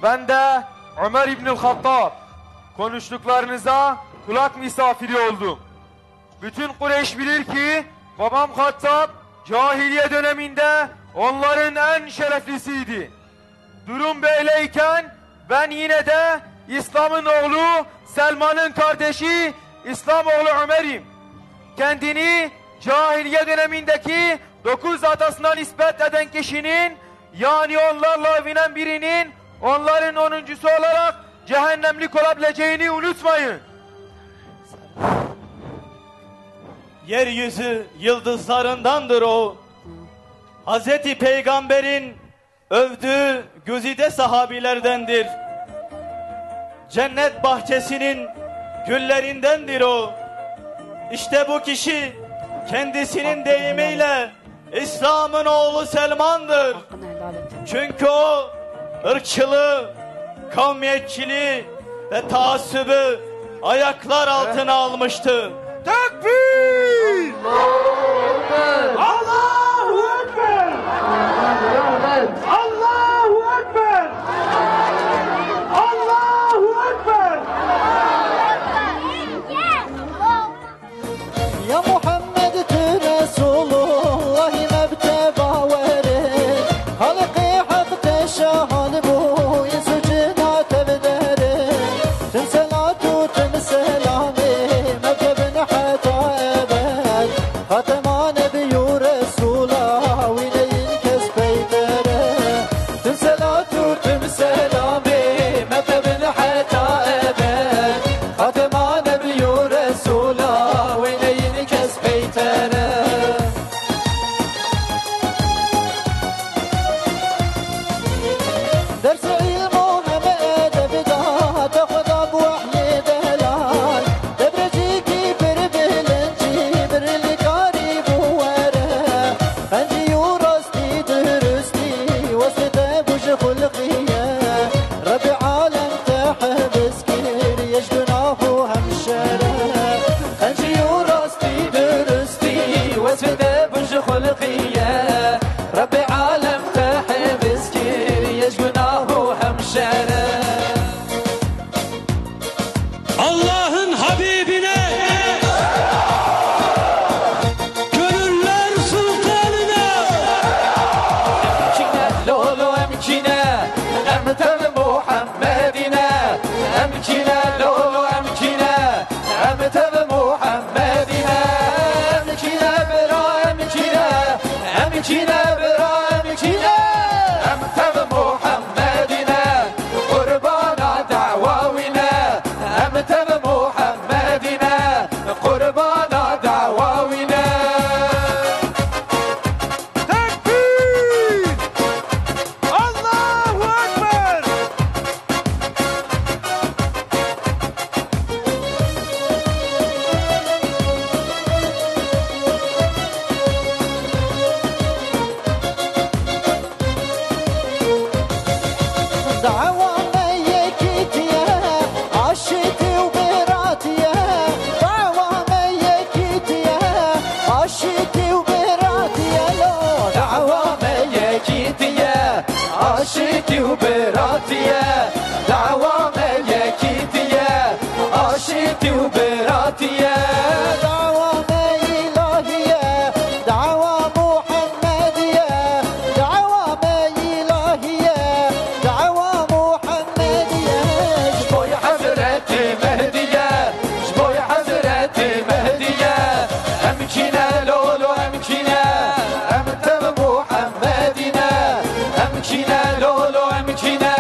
Ben de Ömer İbnül Hattab. Konuştuklarınıza kulak misafiri oldum. Bütün Kureyş bilir ki babam Hattab cahiliye döneminde onların en şereflisiydi. Durum böyleyken ben yine de İslam'ın oğlu Selman'ın kardeşi İslam oğlu Ömer'im. Kendini cahiliye dönemindeki dokuz atasına nispet eden kişinin, yani onlarla övünen birinin, onların onuncusu olarak cehennemlik olabileceğini unutmayın. Yeryüzü yıldızlarındandır o. Hazreti Peygamber'in övdüğü güzide sahabilerdendir. Cennet bahçesinin güllerindendir o. İşte bu kişi kendisinin deyimiyle İslam'ın oğlu Selman'dır. Hakkını helal et. Çünkü o ırkçılığı, kavmiyetçiliği ve taassubu ayaklar altına almıştı. Tekbir! Allahu Ekber! Allahu Ekber! Allahu Ekber! Ya Muhammed, tu Resulullahî, me bi te bawer e. Xaliqê Heq te şahan bû, îns û cina te bi der e. Tim selat û tim selamê me bi te bin heta ebed. Xatema nebî û resûla, wî neyîn kes peyder e. Tim selat û tim selamê me bi te bin heta ebed. Xatema nebî û resûla, wî neyîn kes peyder e. Dersê îlm û heme edeb da, te xwe da bi wehyê delal. Debrecîkî pir bilincî, bir li karî bû were. Qencî û rastî, durustî, wesfê te bû ji xulqî ye. Rebî alem te hifz kiriye ji gunah û hemşere. Qencî û rastî, durustî, wesfê te bû ji xulqî ye. Rebî alem te hifz kiriye ji gunah û hemşere. Allah'ın Habibine, gönüller sultanına. Em kî ne lolo, em kî ne, em tev Muhammedî ne. Em kî ne lolo, em kî ne, em tev Muhammedî ne. Em kî ne bira, em kî ne, em kî ne bira, em kî ne, em tev Muhammedî ne. Qurbana dawa wî ne, em tev Muhammedî ne, qurbana dawa wî ne. Tekbîr! Allahu Ekber! Dawa me yekîtî ye, aşîtî û biratî ye. Dawa me yekîtî ye, aşîtî û biratî ye lo. Dawa me yekîtî ye, aşîtî û biratî ye. Dawa me yekîtî ye, aşîtî û biratî ye. Dawa me îlahî ye, dawa Muhammedî ye. Dawa me îlahî ye, dawa Muhammedî ye. Ji bo Hezretî Mehdî ye, ji bo Hezretî Mehdî ye. Em kî ne lolo, em kî ne, em tev Muhammedî ne. Em kî ne lolo, em kî ne,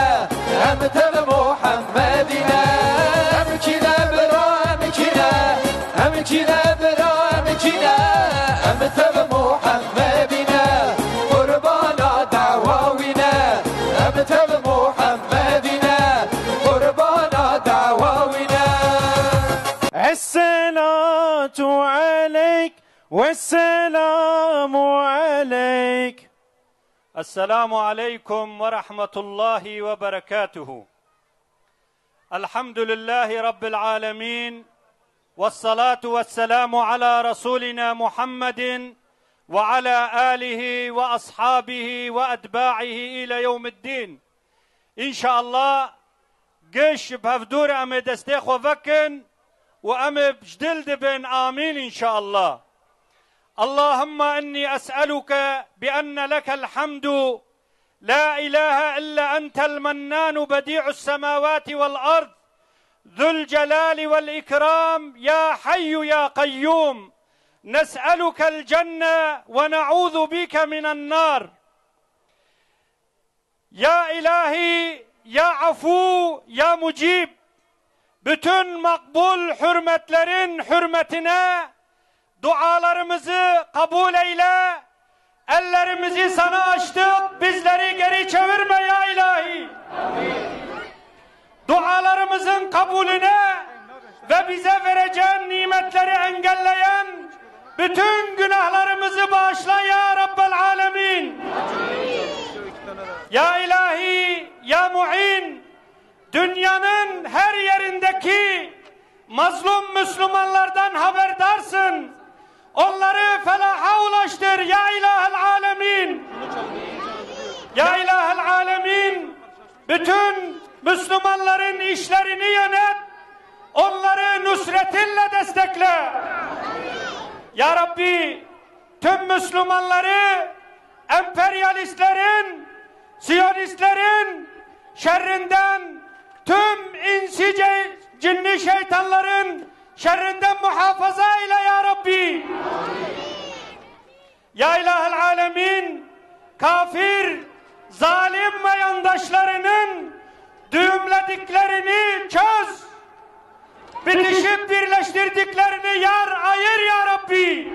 عليك والسلام عليك. السلام عليكم ورحمة الله وبركاته. الحمد لله رب العالمين، والصلاة والسلام على رسولنا محمد وعلى آله وأصحابه وأتباعه إلى يوم الدين. إن شاء الله، giş bi hevdûr em ê destê xwe vekin û em ê ji dil dibin. آمين إن شاء الله. اللهم إني أسألك بأن لك الحمد لا إله إلا أنت المنان بديع السماوات والأرض ذو الجلال والإكرام يا حي يا قيوم، نسألك الجنة ونعوذ بك من النار. Ya İlahi, ya Afu, ya Mucib, bütün makbul hürmetlerin hürmetine dualarımızı kabul eyle. Ellerimizi sana açtık, bizleri geri çevirme ya İlahi. Dualarımızın kabulüne ve bize vereceğin nimetleri engelleyen bütün günahlarımızı bağışla ya Rabbel Alemin. Ya İlahi, ya Muin, dünyanın her yerindeki mazlum Müslümanlardan haberdarsın. Onları felaha ulaştır ya İlahel Alemin. Ya İlahel Alemin, bütün Müslümanların işlerini yönet, onları nusretinle destekle. Ya Rabbi, tüm Müslümanları emperyalistlerin, siyonistlerin şerrinden, tüm insi ce-, cinni şeytanların şerrinden muhafaza eyle ya Rabbi. Ya İlahel Alemin, kafir, zalim ve yandaşlarının düğümlediklerini çöz. Bitişip birleştirdiklerini yar ayır ya Rabbi.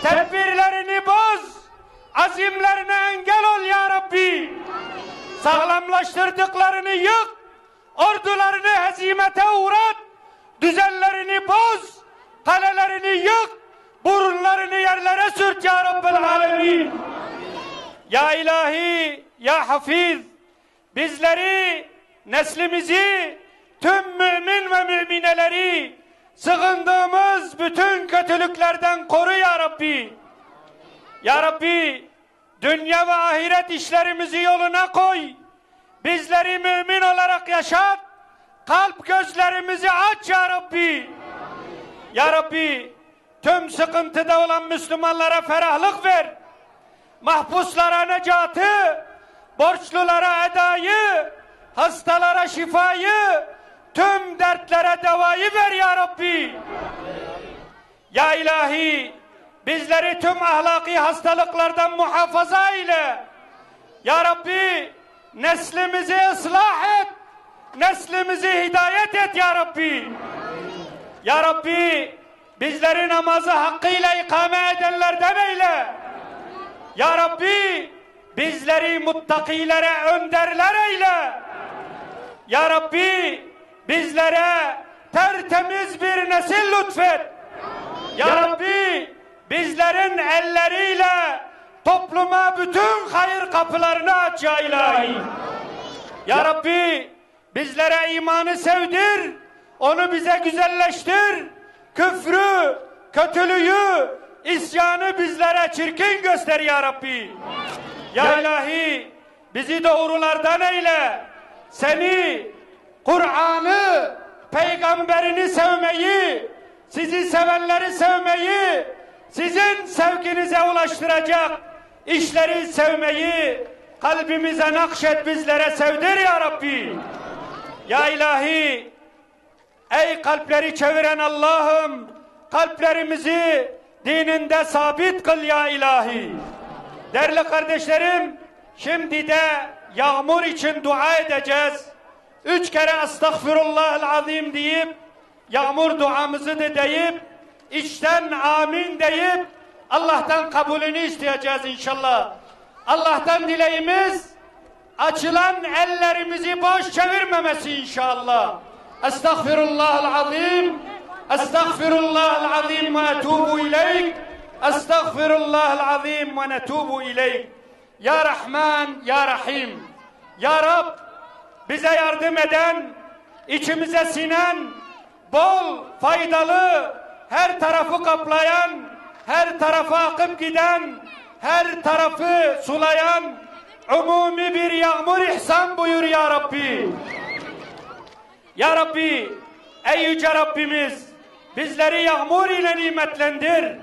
Tedbirlerini boz. Azimlerine engel ol ya Rabbi. Sağlamlaştırdıklarını yık. Ordularını hezimete uğrat. Düzenlerini boz. Kalelerini yık. Burunlarını yerlere sürt ya Rabbel Alemin. Ya İlahi, ya Hafiz, bizleri, neslimizi, tüm mümin ve mümineleri sığındığımız bütün kötülüklerden koru ya Rabbi. Ya Rabbi, dünya ve ahiret işlerimizi yoluna koy. Bizleri mümin olarak yaşat. Kalp gözlerimizi aç ya Rabbi. Ya Rabbi, tüm sıkıntıda olan Müslümanlara ferahlık ver. Mahpuslara necatı, borçlulara edayı, hastalara şifayı, tüm dertlere devayı ver ya Rabbi. Ya İlahi, bizleri tüm ahlaki hastalıklardan muhafaza eyle. Ya Rabbi, neslimizi ıslah et, neslimizi hidayet et ya Rabbi. Ya Rabbi, bizleri namazı hakkıyla ikame edenlerden eyle. Ya Rabbi, bizleri muttakilere önderler eyle. Ya Rabbi, bizlere tertemiz bir nesil lütfet. Ya Rabbi, bizlerin elleriyle topluma bütün hayır kapılarını aç ya İlahi. Ya Rabbi, bizlere imanı sevdir, onu bize güzelleştir. Küfrü, kötülüğü, isyanı bizlere çirkin göster ya Rabbi. Ya İlahi, bizi doğrulardan eyle. Seni, Kur'an'ı, peygamberini sevmeyi, sizi sevenleri sevmeyi, sizin sevginize ulaştıracak işleri sevmeyi kalbimize nakşet, bizlere sevdir ya Rabbi. Ya İlahi, ey kalpleri çeviren Allah'ım, kalplerimizi dininde sabit kıl ya İlahi. Değerli kardeşlerim, şimdi de yağmur için dua edeceğiz. Üç kere Estağfirullahal Azim deyip, yağmur duamızı da deyip, içten amin deyip, Allah'tan kabulünü isteyeceğiz inşallah. Allah'tan dileğimiz, açılan ellerimizi boş çevirmemesi inşallah. Estağfirullahal Azim. Estağfirullahal azim ve etubu ileyk. Estağfirullahal azim ve netubu ileyk. Ya Rahman, ya Rahim. Ya Rab, bize yardım eden, içimize sinen, bol, faydalı, her tarafı kaplayan, her tarafa akıp giden, her tarafı sulayan umumi bir yağmur ihsan buyur ya Rabbi. Ya Rabbi, ey yüce Rabbimiz, bizleri yağmur ile nimetlendir.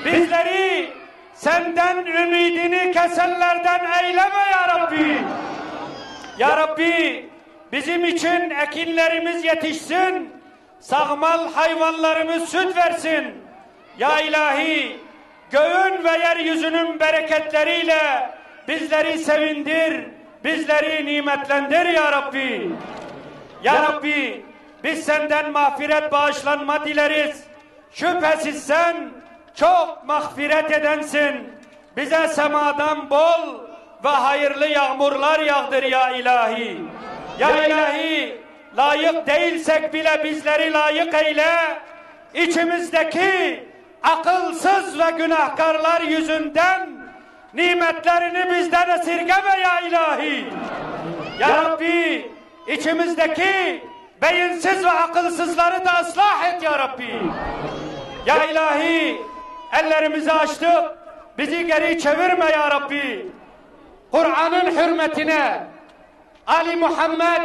Bizleri senden ümidini kesenlerden eyleme ya Rabbi. Ya Rabbi, bizim için ekinlerimiz yetişsin, sağmal hayvanlarımız süt versin. Ya ilahi, göğün ve yeryüzünün bereketleriyle bizleri sevindir, bizleri nimetlendir ya Rabbi. Ya Rabbi, biz senden mağfiret, bağışlanma dileriz. Şüphesiz sen çok mağfiret edensin. Bize semadan bol ve hayırlı yağmurlar yağdır ya ilahi. Ya ilahi, layık değilsek bile bizleri layık eyle. İçimizdeki akılsız ve günahkarlar yüzünden nimetlerini bizden esirgeme ya ilahi. Ya Rabbi, içimizdeki beyinsiz ve akılsızları da ıslah et ya Rabbi. Ya ilahi, ellerimizi açtık, bizi geri çevirme ya Rabbi. Kur'an'ın hürmetine, Ali Muhammed,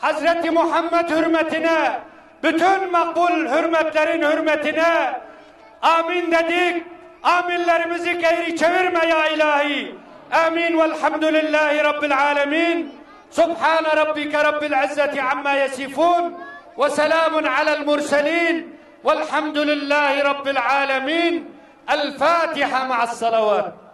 Hazreti Muhammed hürmetine, bütün makbul hürmetlerin hürmetine amin dedik. Aminlerimizi geri çevirme ya ilahi. Amin velhamdülillahi rabbil alemin. Subhane rabbike rabbil izzeti amma yasifun. Ve selamun alel murselin. Velhamdülillahi rabbil alemin. El Fatiha ma'as salavat.